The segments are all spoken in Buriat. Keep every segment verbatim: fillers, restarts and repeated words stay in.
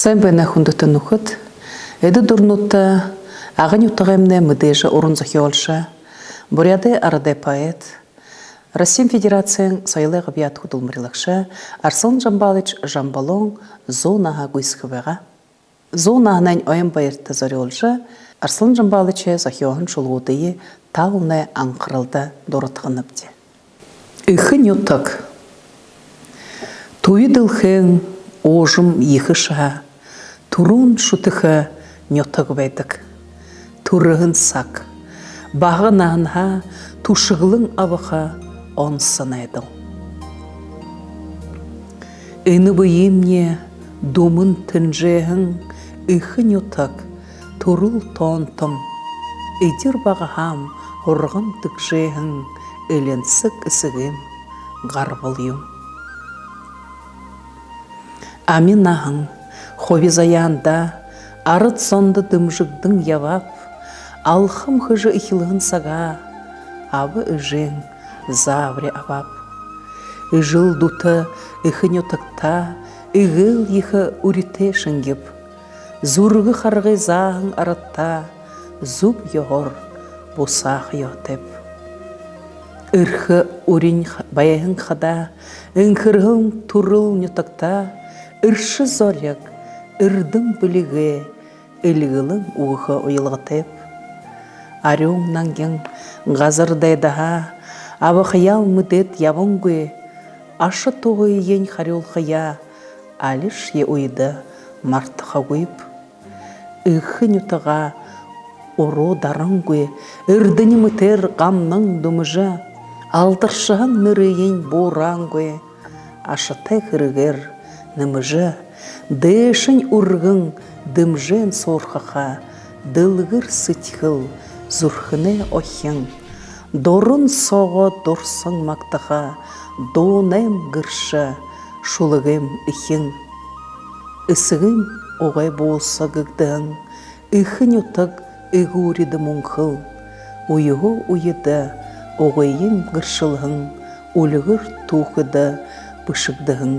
Сайн байна, хүндэтэ нүхэд. Эдэ үдэрнүүдтэ Агын нютагаймнай мэдээжэ уран зохёолшо, Буряадай арадай поэт, Россиин Федерациин соёлой габьяата хүдэлмэрилэгшэ Арсалан Жамбалович Жамбалон зуун наһа гүйсэхэ байгаа. Зуун наһанайнь ойн баярта зорюулжа, Арсалан Жамбаловичай зохёоһон шүлэгүүдые та бүгэдэй анхаралда дурадханабди. Эхэ нютаг. Түби дэлхэйн уужам ехэ шаһа түрүүн шүтэхэ нютаг байдаг. Түрэһэн саг, бага наһанһаа түшэглэн абаха онсо найдал. Энэ бэемни дүмэн тэнжээһэн эхэ нютаг түрэл тоонтом, эдир багаһаам урган тэгжээһэн элинсэг эсэгым гарбал юм. Ами наһан, хуби заяанда арад зондо дэмжэгдэн ябааб, алхам хэжэ эхилһэн сагаа аба эжын заабари абааб. Эжэл дүтэ эхэ нютагтаа эгээл ехэ үритэй шэнгиб. Зүргэ харгы зааһан арадтаа зүб ёһоор бусааха ёһотойб. Эрхэ уринь ха-, байһан хадаа энхэрһэн түрэл нютагтаа эршэ зориг, эрдэм бэлигээ эльгэлэн үгэхэ уялгатайб. Арюун нангин газар дайдаһаа абахаяал мэдээд ябангүй, аша туһыень харюулхаяа алишье үедэ мартахагүйб. Эхэ нютагаа уруу дарангүй, эрдэни мэтээр гамнан дүмэжэ, алдаршаһан нэрыень буураангүй, ашатай хэрэгээр нэмэжэ, дээшэнь үргэн дэмжээн суурхаха дэлгэр сэдьхэл зүрхэнэй охин, дуран соогоо дурсан магтаха дуунайм гэршэ, шүлэгэйм эхин. Эсэгын угай бууса гэгдэһэн эхэ нютаг эгүүридэ мүнхэл, үеһөө үедэ угыень гэршэлһэн үльгэр түүхэдэ бэшэгдэһэн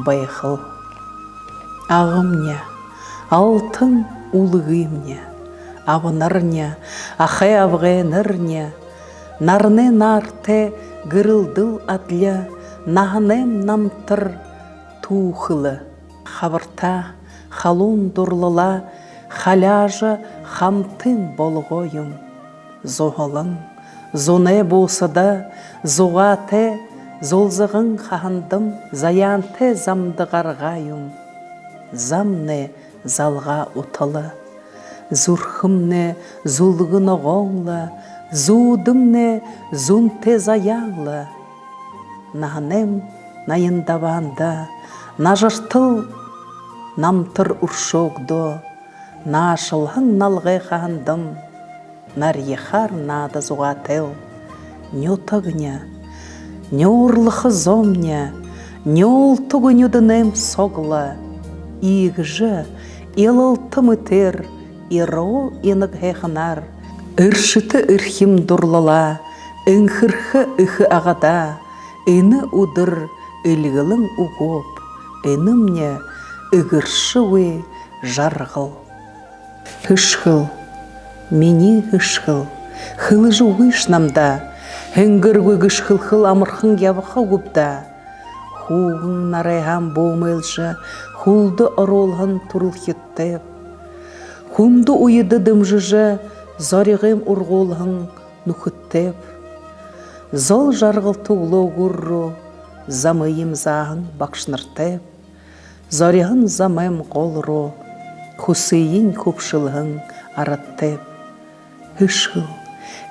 байхал. Агамни, алтан үлгымни, абанарни, ахай абгайнарни, наранай наартай гэрэлдэл адли наһанайм намтар түүхэл. Хабартаа халуун дурлалаа халяажа хамтын болгоо юм. Зуһалан, зунай буусада зугаатай зулзаган хаһандам заяантай замда гаргаа юм. Замнай залгаа утала. Зүрхэмнай зүлгэ ногоон лэ, зүүдэмнай зүнтэй заяан лэ. Наһанайм наян дабаанда нажартал намтар үршөөгдөө, наашалһан налгай хаһандам нарьяхаар наада зугаатайл. Нютагни, нюурлаха зомни, нюултагүй нюдэнэйм согло, иигэжэ илалта мэтээр, ируу инаг һайханаар, эршэтэ эрхим дурлалаа, энхэрхэ эхэ Агада энэ үдэр эльгэлэн үгөөб, энэмни эгэршэгүй жаргал. Һэшхэл, минии һэшхэл, хэлэжэ үгыш намда, һэнгэргүй гэшхэлхэл амархан ябаха гүб даа. Хүүгэн нарайһаам бүүмэлжэ, хүлдэ оруулһан түрэлхидтэйб. Хүндэ үедэ дэмжэжэ, зоригыем ургуулһан нүхэдтэйб. Зол жаргалта үглөөгүүр руу замыем зааһан багшанартайб. Зориһон замайм гол руу хүсыень хүбшэлһэн арадтайб. Һэшхэл,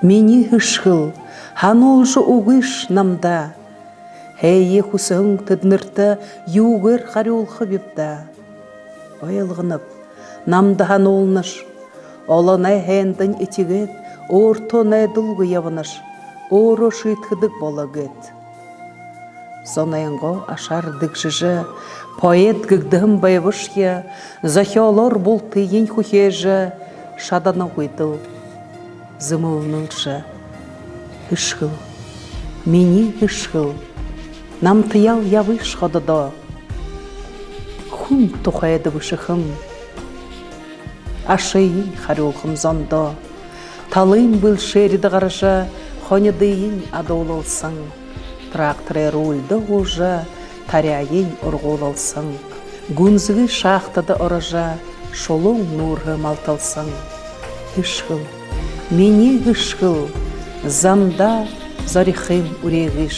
минии һэшхэл, һануулжа үгыш намда. Һайе хүсэһэн тэдэнэртэ юугээр харюулхабиб даа? Ойлгоноб, намда һануулнаш. Олоной һайндань этигээд, өөртөө найдалгүй ябанаш, өөрөө шиидхэдэг болоо гээд. Зонойнгоо ашаар дэгжэжэ, поэт гэгдэһэн байбашье, зохёолоор бултыень хүхеэжэ шаданагүйдэл зэмэлнэлши. Һэшхэл, минии һэшхэл, намтаяал ябыш хододоо. Хүн тухайда бэшэхэм, ашыень харюулхам зондоо. Талын бэлшээридэ гаража, хонидыень адуулалсан. Тракторай рульдэ һуужа, таряаень ургуулалсан. Гүнзэгы шахтада орожо, шулуун нүүрһэ малталсан. Хэшхэл, минии хэшхэл, замдаа зорихым үреэгыш.